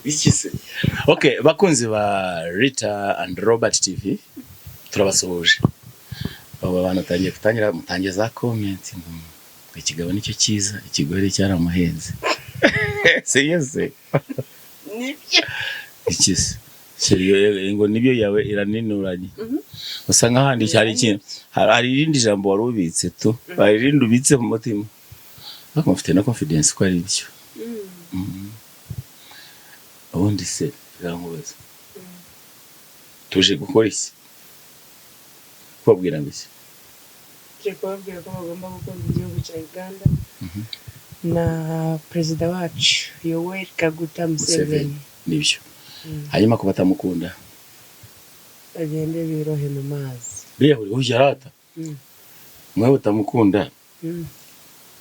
Iki se? Okay, bakunzi ba Rita and Robert TV, turabasuhuje. Abo bantu batangiye gutangira, mutangiye za comment ngo ikigabo nicyo cyiza, ikigore cyaramuhenze. Siyese? Nibyo. Iki se? Chérie, ngo nibyo yawe iraninuranye. Usa nk'ahandi hari ikintu, hari irindi jambo wari ubitse tu, hari irindi ubitse mu mutima, ariko mufite na confidence ko ari byo. Ubundi se reka nkubaze, tuje gukora iki? Kubabwira ngo iki? Turi kubabwira ko bagomba gukunda igihugu cya Uganda na perezida wacu Yoweri Kaguta Museveni. Nibyo. Hanyuma ku batamukunda? Bagende birohe mu mazi. Biriya buri ujya arata. Mwe batamukunda,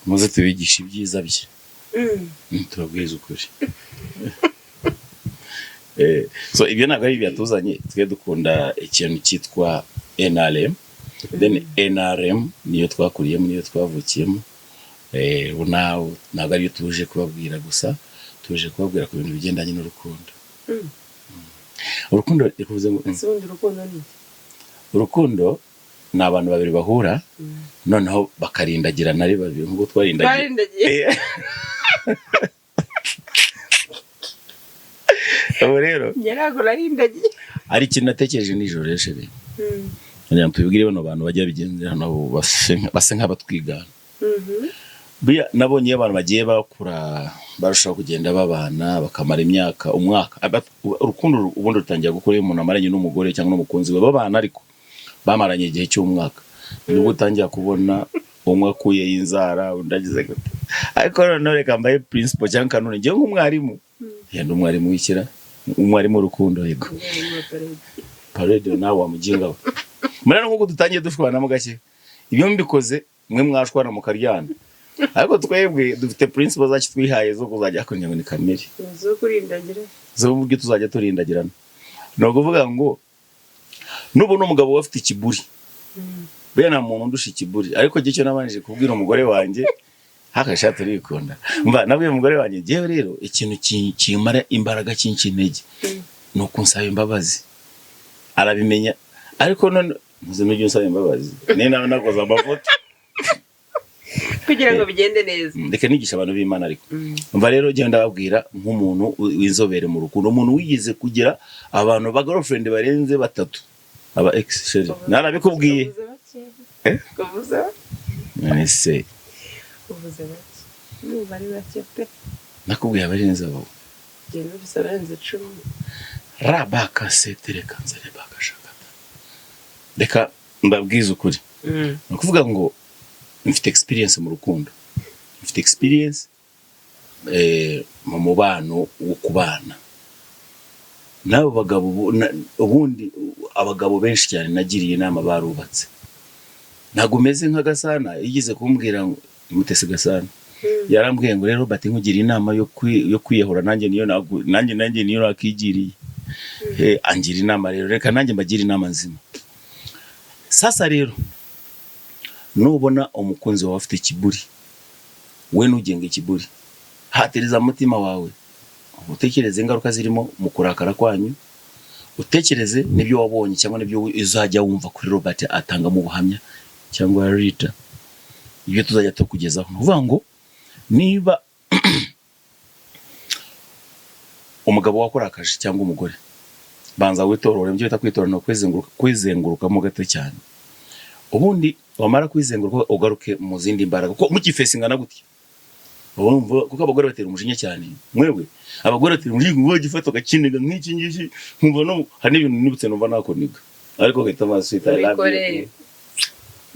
muze tubigishe ibyiza bye. Tubabwize ukuri. So ibyo ntabwo ari ibyatuzanye. Twe dukunda ikintu cyitwa NRM. Then NRM niyo twakuriyemo, niyo twavukiyemo. Ubu nawe ntabwo ariyo tuje kubabwira gusa, tuje kubabwira ku bintu bigendanye n'urukundo. Urukundo rikuvuze ngo Ese ubundi urukundo ni iki? Urukundo ni abantu babiri bahura, noneho bakarindagirana ari babiri nk'uko twarindagiye. Twarindagiye. Ubu rero Njye ntabwo narindagiye. hari ikintu natekereje nijoro rero, chérie, kugira ngo tubibwire bano bantu bajya bigendera nabo base nk'abatwigana. Buriya nabonye iyo abantu bagiye bakura, barushaho kugenda babana, bakamara imyaka, umwaka, urukundo ubundi rutangira gukura iyo umuntu amaranye n'umugore cyangwa n'umukunzi we babana, ariko bamaranye igihe cy'umwaka, nibwo utangira kubona umwe akuyeho inzara, undi agize gute. Ariko noneho reka mbaye principle cyangwa kanuni njyewe nk'umwarimu, yenda umwarimu w'ikira, umwarimu w'urukundo, yego, parade nawe wamuginga we. Murabona nk'uko dutangiye dushwanamo gake, ibyo mbikoze mwe mwashwana mukaryana, ariko twebwe dufite principle zacu twihaye zo kuzajya kugira ngo ni kamere Zo kurindagira. Z'uburyo tuzajya turindagirana. Ni ukuvuga ngo nubona umugabo we afite ikiburi, buriya nta muntu undusha ikiburi, ariko njye icyo nabanje kubwira umugore wanjye, hakasha turikunda, mva nabwiye umugore wanjye, njyewe rero ikintu kimara imbaraga, kinshi intege, ni ukunsaba imbabazi. Arabimenya, ariko none muze mujye unsaba imbabazi niyo nawe nakoze amafoto. Kugira ngo bigende neza. Reka nigisha abantu b'Imana, ariko umva rero, genda ndababwira nk'umuntu w'inzobere mu rukundo, umuntu wigeze kugira abantu ba girlfriend barenze batatu, aba ex. Chérie, narabikubwiye. Uvuze bake. Eh? Uvuze bake. None se? Uvuze bake, numva ari bake pe. Nakubwiye abarenze abo. Genda ufise abarenze 10. Rabaka setereka nzere bakashakata. Reka mbabwize ukuri, ni ukuvuga ngo mfite experience mu rukundo, mfite experience mu mubano wo kubana n'abo bagabo. Ubundi abagabo benshi cyane nagiriye inama barubatse. Ntabwo umeze nka Gasana yigeze kumbwira ngo Mutesi Gasana yarambwiye ngo rero bati nkugira inama yo kwiyahura, nanjye niyo nanjye niyo nakigiriye. Angira inama rero, reka nanjye mbagire inama nzima. Sasa rero, nubona umukunzi wawe afite ikiburi, we ntugenga ikiburi, hatiriza umutima wawe, utekereze ingaruka zirimo mu kurakara kwanyu, utekereze n'ibyo wabonye cyangwa n'ibyo uzajya wumva kuri Robert atangamo ubuhamya cyangwa Rita, ibyo tuzajya tukugezaho. Ni ukuvuga ngo niba umugabo wakurakaje cyangwa umugore, banza witorore. Ibyo bita kwitorora ni ukwizenguruka, kwizengurukamo gato cyane. Ubundi wamara kwizenguruka, ugaruke mu zindi mbaraga, kuko mukifesingana gutya urumva, kuko abagore batera umujinya cyane. Mwebwe abagore batera umujinya, ngo gifata ugakiniga nk'iki ngiki, nkumva no hari n'ibintu nibutse numva nakoniga, ariko gahita amaso I love you. Bikoreye.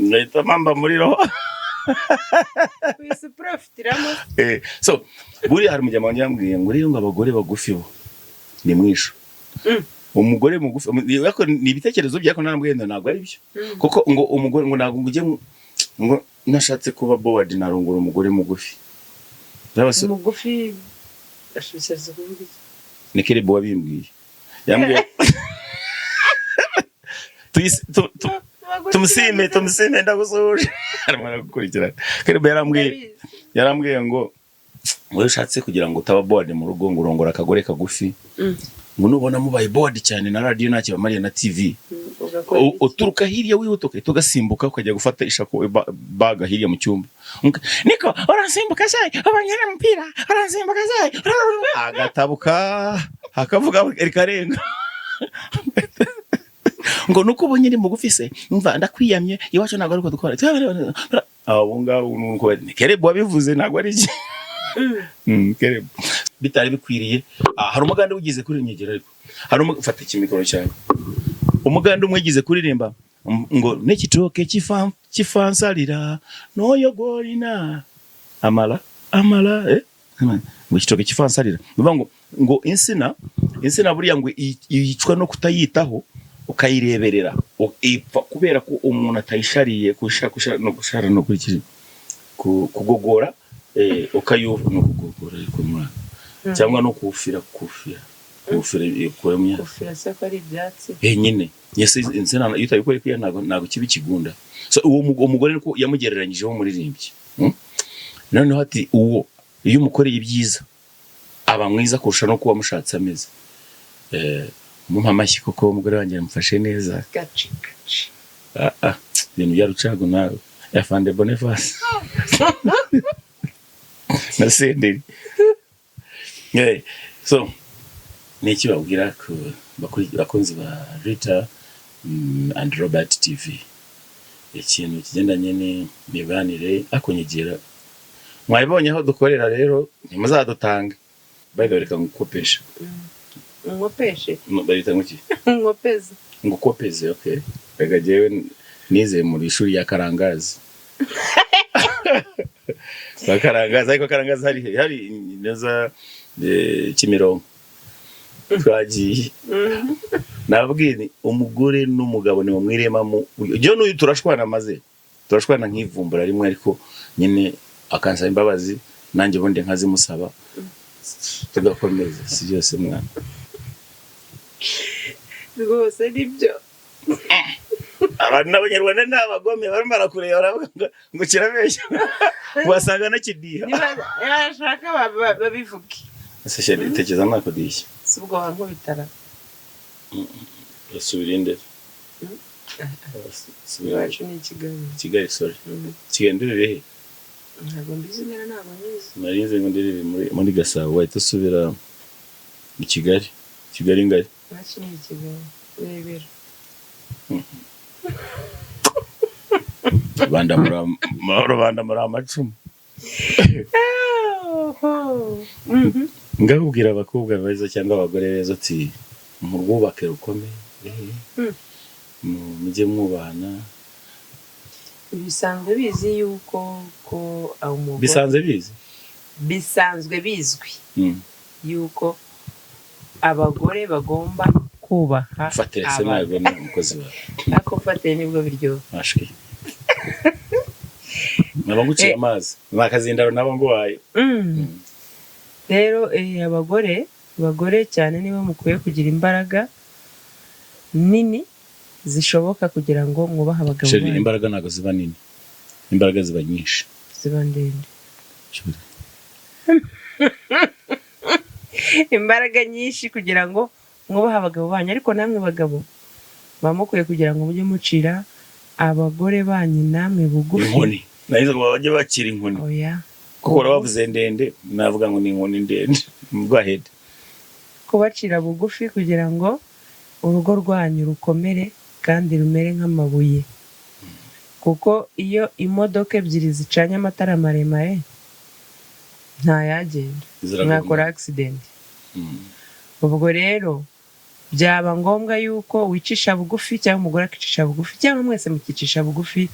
Ngahita mpamba muri roho. Wese uprofitiramo. So buriya hari umujyama wanjye yambwiye ngo rero ngo abagore bagufi bo ni mwisho. Umugore mugufi, ariko ni ibitekerezo bye, ariko narambwiye ngo ntabwo ari byo, kuko ngo umugore ngo ntabwo ujye ngo nashatse kuba bored narongora umugore mugufi. Mugufi ashishikariza kuvuga iki? Ni Kerebo wabimbwiye, yambwiye tumusime, tumusime, ndagusuhuje, arimo aragukurikirana. Kerebo yarambwiye, yarambwiye ngo Wowe ushatse kugira ngo utaba bored mu rugo, ngo urongora akagore kagufi, ngo nubona mubaye bored cyane na radiyo ntacyo bamariye na TV, Ugakora iki? Uturuka hirya wihuta, ugahita ugasimbuka ukajya gufata ishako baga hirya mu cyumba. Niko uransimbuka se, ubanyera umupira, uransimbuka se, agatabuka akavuga rikarenga ngo nuko ubonye uri mugufi se, umva ndakwiyamye, iwacu ntabwo ari uko dukora. Abo ngabo nuko ni Kerebu wabivuze, ntabwo ari iki. Kerebu bitari bikwiriye. Ah, hari umuganda wigize kuri nyegera, ariko hari fata ikimikoro cyawe. Umuganda umwe yigize kuririmba ngo n'ekitooke kifansalira n'oyo gw'olina amala amala, eh? Ngo ikitoke kifansalira. Bivuga ngo insina buriya ngo yicwa no kutayitaho ukayireberera. Ipfa kubera ko umuntu atayishariye kusha kusha no gushara no kurikira kugogora, ukayuva no kugogora, ariko mwana, cyangwa no kufira ikuramo imyaka. Kufira se ko ari ibyatsi? Nyine yes, insina iyo utabikoreye kuriya ntabwo kiba ikigunda. So uwo umugore niko yamugereranyijeho umuririmbyi. Noneho ati uwo iyo umukoreye ibyiza aba mwiza kurusha no kuba mushatse ameze. Mumpa amashyi kuko umugore wanjye yamufashe neza. Gaci gaci. Ah, ah, ibintu bya Rucagu nawe, Afande Boniface na Senderi. So ni iki babwira ku bakunzi ba Rita and Robert TV, ikintu kigendanye n'imibanire? Akonyegera mwabibonye aho dukorera rero, ntimuzadutange. By the way, reka ngukopeshe. Nkopeshe? Bayita ngo iki? Nkopeze. Ngukopeze, okay. Reka jewe nize mu ishuri ya Karangazi. Kwa Karangazi, ariko Karangazi hari neza, Kimironko twagiye. Nababwiye nti umugore n'umugabo ni mwiremamo. Jewe n'uyu turashwana, maze turashwana nkivumbura rimwe, ariko nyine akansaba imbabazi, nanjye ubundi nkazimusaba, tugakomeza. Si byose mwana? Rwose nibyo. Abantu n'abanyarwanda ni abagome, barimo barakureba baravuga ngo kirabeshya, wasanga nakidiha. Niba bashaka babivuge. Ese chérie, tekereza nakudishya. Si ubwo wankubitara? Subira imbere. Subira. Iwacu ni i Kigali. Kigali, sorry. Kigali ndirire he? Ntabwo mbizi neza, ntabwo nyizi. Nari nzi ngo ndirire muri Gasabo, wahita usubira i Kigali, Kigali ngari. Iwacu ni i Kigali, Rebero. Rubanda muri amacumu. Ngakubwira abakobwa beza cyangwa abagore beza ati murwubake rukomeye, mujye mwubahana. Bisanzwe bizi yuko ko umugore Bisanzwe bizi. Bisanzwe bizwi yuko abagore bagomba kubaha Fatire se. abagabo. Ntabwo ni umukozi wawe. Ariko fatire nibwo biryoha. Mashwi naba nguciye amazi ni akazindaro nabo nguhaye. Rero abagore cyane nibo mukwiye kugira imbaraga nini zishoboka kugira ngo mwubahe abagabo Chérie, banyu. imbaraga ntabwo ziba nini, imbaraga ziba nyinshi. Ziba ndende. Chérie. Imbaraga nyinshi kugira ngo mwubahe abagabo banyu, ariko namwe bagabo muba mukwiye kugira ngo mujye mucira abagore banyu namwe bugufi. Inkoni, nahize ngo bajye bakira inkoni. Oya. Kuko bavuze ndende, navuga ngo ni inkoni ndende. Go ahead. Kubacira bugufi kugira ngo urugo rwanyu rukomere kandi rumere nk'amabuye, kuko iyo imodoka ebyiri zicanye amatara maremare ntayagenda. Ziragongana. Mwakora accident. Ubwo rero byaba ngombwa yuko wicisha bugufi, cyangwa umugore akicisha bugufi, cyangwa mwese mukicisha bugufi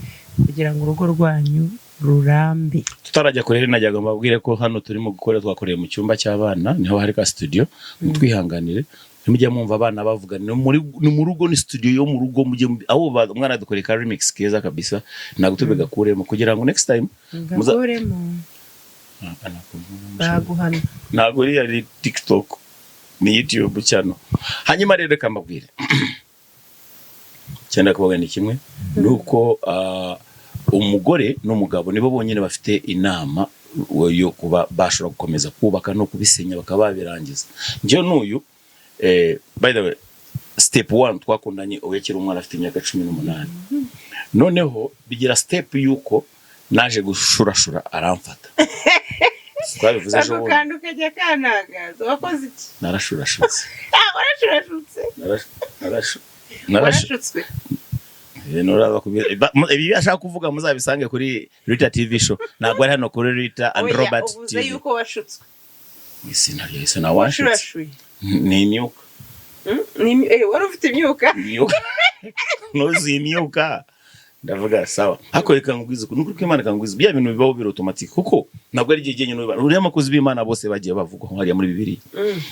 kugira ngo urugo rwanyu rurambe. Tutarajya kure rero, najyaga mbabwire ko hano turimo gukora, twakoreye mu cyumba cy'abana, niho hari ka studio. Mutwihanganire nimujya mwumva abana bavuga, ni mu rugo, ni studio yo mu rugo. Mujye aho umwana dukoreye ka remix keza kabisa, ntabwo tubigakuremo kugira ngo next time Ngakuremo. Ah, Baguhana. Ntabwo iriya ari TikTok, ni YouTube cyano. Hanyuma rero reka mbabwire, cyenda kuvuga ni kimwe, ni uko umugore n'umugabo nibo bonyine bafite inama. yo kuba bashobora gukomeza kubaka no kubisenya bakaba babirangiza. Njyewe n'uyu, by the way, step one, twakundanye ubu akiri umwana, afite imyaka 18. Noneho bigira step y'uko naje gushurashura aramfata. Twabivuze ejo Ako bundi. kantu kajya kanagaza. Wakoze iki? Narashurashutse. Ah, warashurashutse? Narashu Warashutswe? Ibi ashaka kuvuga muzabisange kuri Rita TV Show, ntabwo ari hano kuri Rita and Oya, Robert uvuze TV. yuko washutswe. Izina rya Yesu, nawe wanshutse. Washurashuye. Ni imyuka. Wari ufite imyuka? Imyuka, nuzuye imyuka. Ndavuga sawa, ariko reka nkubwize ukuri, nukuri ko Imana ikangwiza bya bintu bibaho biri automatic, kuko ntabwo ari igihe jyenyine biba. Uriya abakozi b'Imana bose bagiye bavugwa hariya muri Bibiliya,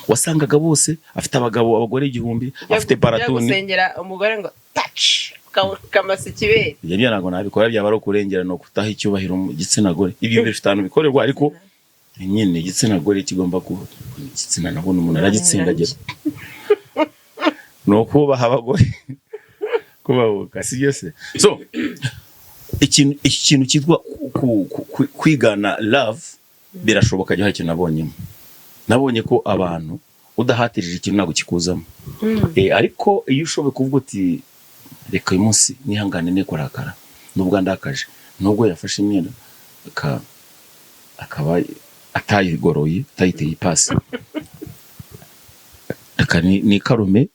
wasangaga bose afite abagabo, abagore 1000, afite Ujya paratuni. gusengera umugore ngo touch, ukamasa ikibere. Ibyo byo ntabwo nabikora, byaba ari ukurengera, ni ukutaha icyubahiro mu gitsina gore. Ibyo bifite ahantu bikorerwa, ariko nyine igitsina gore kigomba kuba igitsina, nabwo umuntu aragitsindagira. Ni ukubaha abagore, kubahuka, si byo se? So iki kintu cyitwa kwigana love birashoboka. Hari ikintu nabonyemo, nabonye ko abantu udahatirije ikintu ntabwo kikuzamo. Ariko iyo ushoboye kuvuga uti: "Reka uyu munsi nihangane, ne kurakara nubwo andakaje, nubwo yafashe imyenda akaba atayigoroye, atayiteye ipasi, reka nikarume."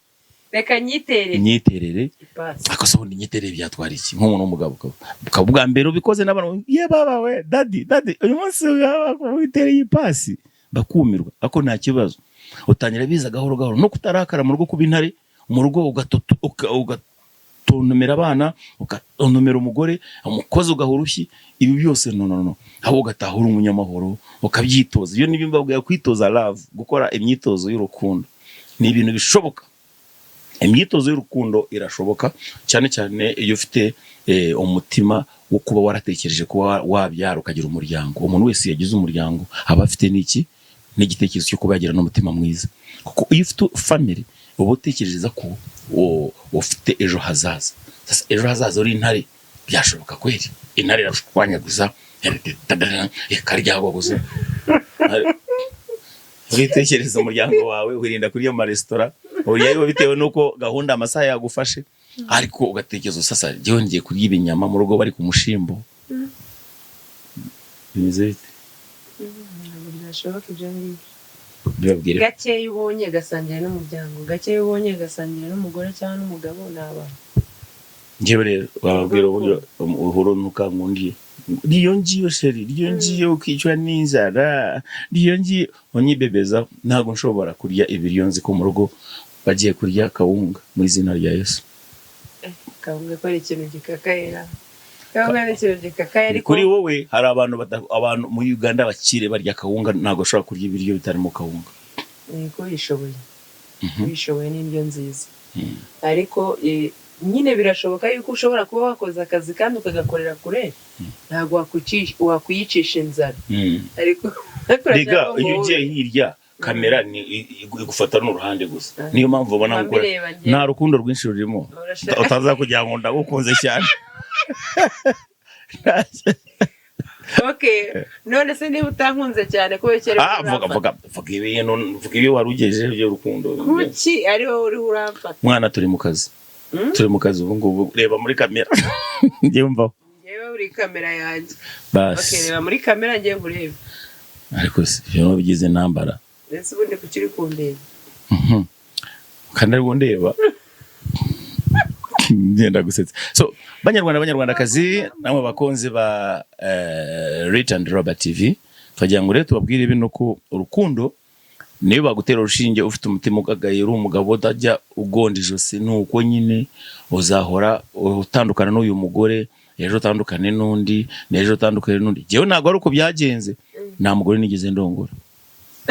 Reka nyiterere. Nyiterere. Ipasi. Ariko se ubundi nyiterere byatwara iki nk'umuntu w'umugabo? Ukaba ubwa mbere ubikoze n'abantu: "Ye baba we, daddy, daddy, uyu munsi witereye ipasi," bakumirwa. Ariko nta kibazo, utangira biza gahoro gahoro, no kutarakara mu rugo, kuba intare mu rugo, ugatontomera abana, ugatontomera umugore, umukozi ugaha urushyi, ibi byose no, no, no. Ahubwo ugataha uri umunyamahoro, ukabyitoza. Iyo niba mbabwira kwitoza love, gukora imyitozo y'urukundo, ni ibintu bishoboka. Imyitozo y'urukundo irashoboka, cyane cyane iyo ufite umutima wo kuba waratekereje kuba wabyara, ukagira umuryango. Umuntu wese yagize umuryango aba afite n'iki n'igitekerezo cyo kuba yagira n'umutima mwiza, kuko iyo ufite family uba utekereza ko ufite ejo hazaza. Sasa ejo hazaza uri intare byashoboka kweri? Intare irashwanyaguza, ikaryagwaguza. Witekereza umuryango wawe, wirinda kurya mu maresitora, uryayo bitewe n'uko gahunda amasaha yagufashe, ariko ugatekereza: "Sasa njyewe ngiye kurya ibinyama mu rugo bari ku mushimbo, bimeze bite?" Ntabwo byashoboka ibyo ngibyo. Bibabwire. Gakeya ubonye gasangira n'umuryango, gakeya ubonye gasangira n'umugore cyangwa n'umugabo n'abana. Njyewe rero wababwira uburyo uhuru ntukankundiye niyo ngiyo, chérie, niyo ngiyo ukicwa n'inzara, niyo ngiyo unyibebeza. Ntabwo nshobora kurya ibiryo nzi ko mu rugo bagiye kurya kawunga, mu izina rya Yesu. Kawunga ko ari ikintu gikakayera, kawunga ni ikintu gikakaye, ariko Kuri wowe hari abantu abantu muri Uganda bakire barya kawunga, ntabwo bashobora kurya ibiryo bitarimo kawunga. Niko yishoboye, wishoboye n'indyo nziza. Ariko nyine birashoboka yuko ushobora kuba wakoze akazi kandi ukagakorera kure, ntabwo wakwiyicisha inzara, ariko Rega urashaka iyo ngo ugiye hirya, kamera ni igufata n'uruhande gusa, niyo mpamvu ubona Mba gukora mbireba njye. Nta rukundo rwinshi rurimo. Utaza kugira ngo ndagukunze cyane. Okay, none se niba utankunze cyane, kubera icyo ari Ah, vuga, vuga, vuga ibintu, vuga ibyo wari ugejeje by'urukundo. Kuki ari wowe uriho uramfata? Mwana, turi mu kazi. Turi mu kazi ubu ngubu. Reba muri kamera, njyewe mvaho. Njyewe uri kamera yanjye. Basi. Okay, reba muri kamera ngiye nkurebe. Ariko se ibyo bigize intambara? Mbese ubundi kuki uri kundeba? Kandi ariko ndeba ngenda gusetsa. So Banyarwanda, Banyarwandakazi, namwe bakunzi ba Rita and Robert TV, twagira ngo rero tubabwire bino, ko urukundo niyo bagutera urushinge ufite umutima ugagaye, uri umugabo utajya ugonda ijosi, nuko nyine uzahora utandukana n'uyu mugore, ejo utandukane n'undi, n'ejo utandukane n'undi. Njyewe ntabwo ari uko byagenze. Nta mugore nigeze ndongora.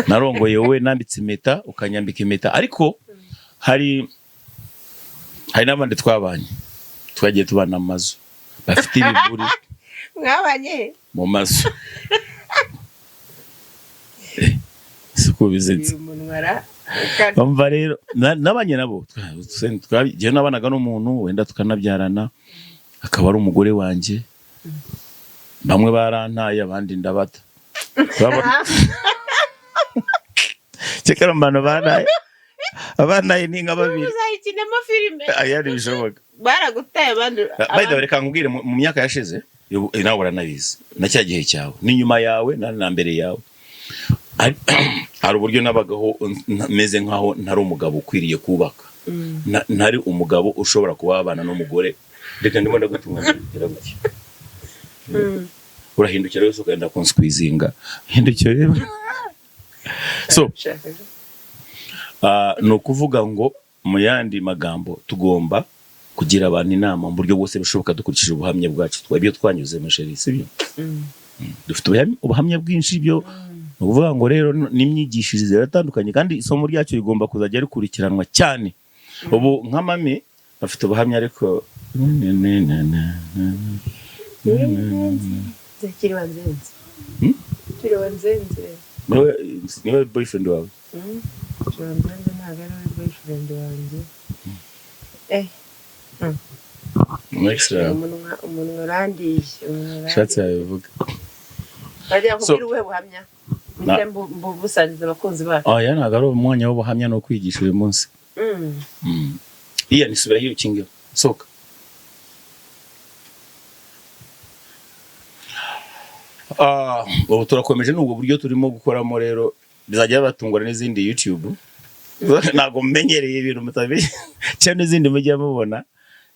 Narongoye wowe, nambitse impeta, ukanyambika impeta. Ariko hari n'abandi twabanye, twagiye tubana mu mazu, bafite ibiburi. Mwabanye? Mu mazu. Si uko bizenze. Uyu munwa ra. Bumva rero, nabanye nabo, njyewe nabanaga n'umuntu wenda tukanabyarana, akaba ari umugore wanjye. Bamwe barantaye, abandi ndabata. Urabona? Cyekera mu bantu banaye, abanaye ni nka babiri. Uzayikinamo filime. Aya, ntibishoboka. Baragutaye abandi. By the way, reka nkubwire, mu myaka yashize, nawe uranabizi, na cya gihe cyawe n'inyuma yawe na mbere yawe, hari uburyo nabagaho meze nkaho ntari umugabo ukwiriye kubaka. Ntari umugabo ushobora kuba wabana n'umugore. Reka, ndimo ndagutunga gutya, urahindukira wese ukagenda kunsqueezinga, hindukira rero. So ni ukuvuga ngo mu yandi magambo, tugomba kugira abantu inama mu buryo bwose bushoboka dukurikije ubuhamya bwacu, ibyo twanyuzemo, chérie, sibyo? Dufite ubuhamya bwinshi. Ibyo ni ukuvuga ngo rero n'imyigishirize iratandukanye, kandi isomo ryacu rigomba kuzajya rikurikiranwa cyane. Ubu nka mami afite ubuhamya, ariko Kiri wanzenze. Hmm? Kiri wanzenze. Niwe boyfriend wawe? Kiri wanzenze ntabwo ari we boyfriend wanjye. Next round. Umunwa urandiye, umunwa urandiye. Shatse yabivuga. Bajya kubwira ubuhe buhamya? Mpite mbubusangiza abakunzi bacu. Oya, ntabwo ari umwanya w'ubuhamya no kwigisha uyu munsi. Iya, nisubira hiyo, ukinge, sohoka. Ubu turakomeje n'ubwo buryo turimo gukoramo. Rero bizajya batungura n'izindi YouTube. Ntabwo mumenyereye ibintu mutabizi, cyangwa n'izindi mujya mubona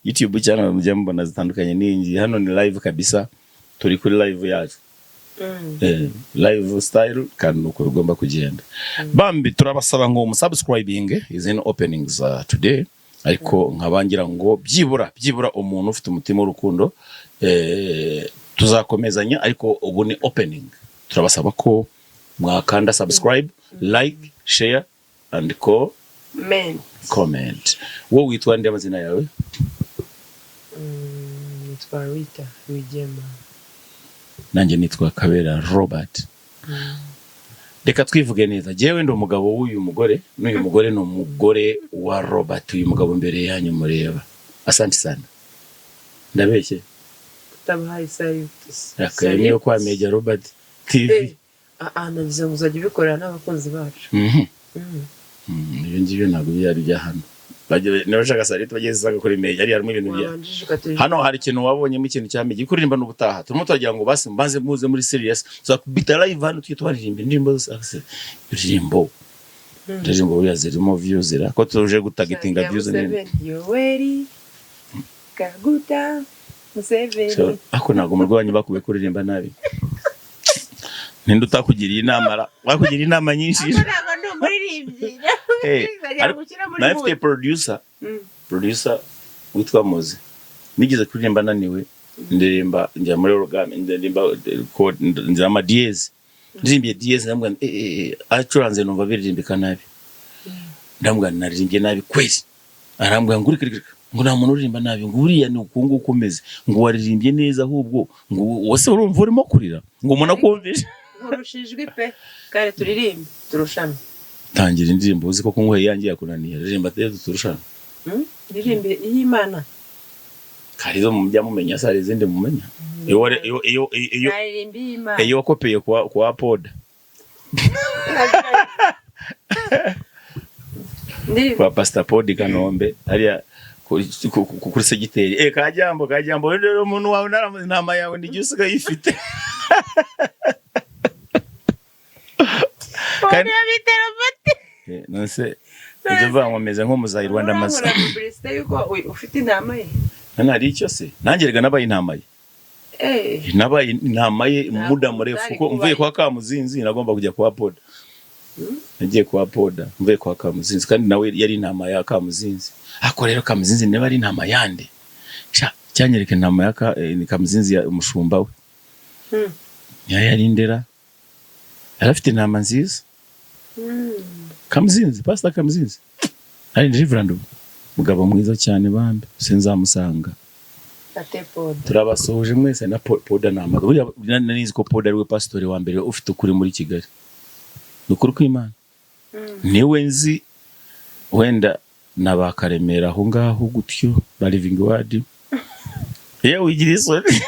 YouTube cyangwa mujya mubona zitandukanye n'iyi ngiyi. Hano ni live kabisa, turi kuri live yacu. Live style, kandi nuko bigomba kugenda. Bambi, turabasaba ngo musubscribing izi ni openings today, ariko nkabangira ngo byibura umuntu ufite umutima w'urukundo, tuzakomezanya, ariko ubu ni opening. Turabasaba ko mwakanda subscribe, like, share and Men. comment. Wowe witwa nde, amazina yawe? Nitwa Rita Rwigema. Nanjye nitwa Kabera Robert. Reka twivuge neza, jyewe ndi umugabo w'uyu mugore, n'uyu mugore ni umugore wa Robert, uyu mugabo imbere yanyu mureba. Asante sana. Ndabeshye? Utabahaye salute. Akaye niyo kwa Meja Robert TV. Nagize ngo uzajya ubikorera n'abakunzi bacu. Ibyo ngibyo ntabwo byari ibya hano. Niba bashaka salute, bageze kuri Meja, ari harimo ibintu bya Wabanjije ukaturisha. Hano hari ikintu wabonyemo, ikintu cya Meja kuririmba n'ubutaha. Turimo turagira ngo basi mbanze muze muri serious, tuzakubita live hano, tujye twaririmba indirimbo zose. Indirimbo, indirimbo buriya zirimo views ra ko tuje gutargetinga views nini. Museveni, Yoweri Kaguta Museveni. So, ariko ntabwo mu rwanyu bakubiye kuririmba nabi. Ninde utakugiriye inama ra? Bakugiriye inama nyinshi. Ariko ntabwo ndi umuririmbyi. Nzajya gushyira muri Nawe mfite mood. producer, producer witwa Moze. Nigeze kuririmba naniwe, ndirimba njya muri organe, ndirimba chord, ngira ama dièse, ndirimbiye dièse, ndamubwira nti, acuranze numva biririmbika nabi. Ndamubwira nti, naririmbye nabi kweli. Arambwira ngo urike rike, ngo nta muntu uririmba nabi, ngo buriya ni uku nguku umeze, ngo waririmbye neza ahubwo, ngo wose urumva urimo kurira, ngo umuntu akumvishe. Nkurusha ijwi pe. Kare turirimbe turushane. Tangira indirimbo, uzi ko kunywa iyanjye yakunaniye. Ririmba tujye turushana. Ndirimbe iy'Imana. Hari izo mujya mumenya se? Hari izindi mumenya? Iyo Naririmba iy'Imana. Iyo wakopeye kwa poda. Ndirimbe. Kwa Pastor Podi Kanombe hariya kuri segiteri Kajambo. Kajambo rero, umuntu wawe naramuzi, intama yawe n'igihe usigaye uyifite. Niyo bita Robert. Nonese ibyo mvuga ngo meze nk'umuzayi Rwanda maze. Urankora publicité yuko ufite intama ye. None hari icyo se? Nanjye rega nabaye intama ye. Nabaye intama ye muda mrefu, utari kuko mvuye kubaye. kwa Kamuzinzi nagomba kujya kwa Poda. Nagiye kwa Poda mvuye kwa Kamuzinzi, kandi nawe yari intama ya Kamuzinzi. Ariko rero Kamuzinzi niba ari intama yande, sha cyanyereka intama ya ni Kamuzinzi ya umushumba we. Niyo yari indera, yari afite intama nziza. Kamuzinzi, Pastor Kamuzinzi ari Reverend, mugabo mwiza cyane bambe, sinzamusanga. Ate Poda. Turabasuhuje mwese na Poda namaze. Buriya nari nzi ko Poda ariwe pasitori wa mbere ufite ukuri muri Kigali. Ni ukuri kw'Imana. Niwe nzi, wenda na ba Karemera aho ngaho gutyo ba Living Word. Yewe, ugira isoni,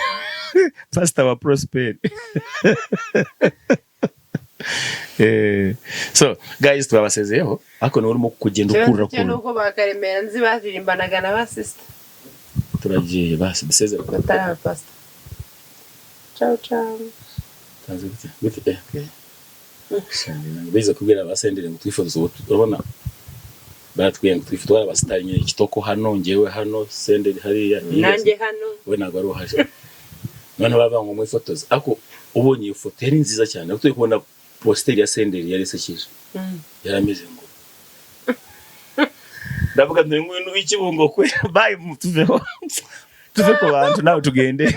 pastor wa Prosper. So guys, twabasezeyeho, ariko niwe urimo kugenda Ikibazo ukurura cyo ni kurura. uko bakaremera nzi baririmbanaga na ba sister. Turagiye, basi dusezere. Batari abapasita. Ciao ciao. Tanze gute gute? Okay. Bize kubwira abasendere ngo twifotoze. Ubu urabona baratubwiye ngo twifotoze abasitari nyine, Kitoko hano, ngewe hano, Senderi hariya. Nanjye hano. We ntabwo ari uhari. Noneho bavuga ngo mwifotoze, ariko ubonye iyo foto yari nziza cyane, ariko turi kubona posture ya Senderi yari isekeje. Yari ameze ngo ndavuga nti ngwino w'ikibungo kwe. Bayi, tuveho, tuve ku bantu nawe tugende.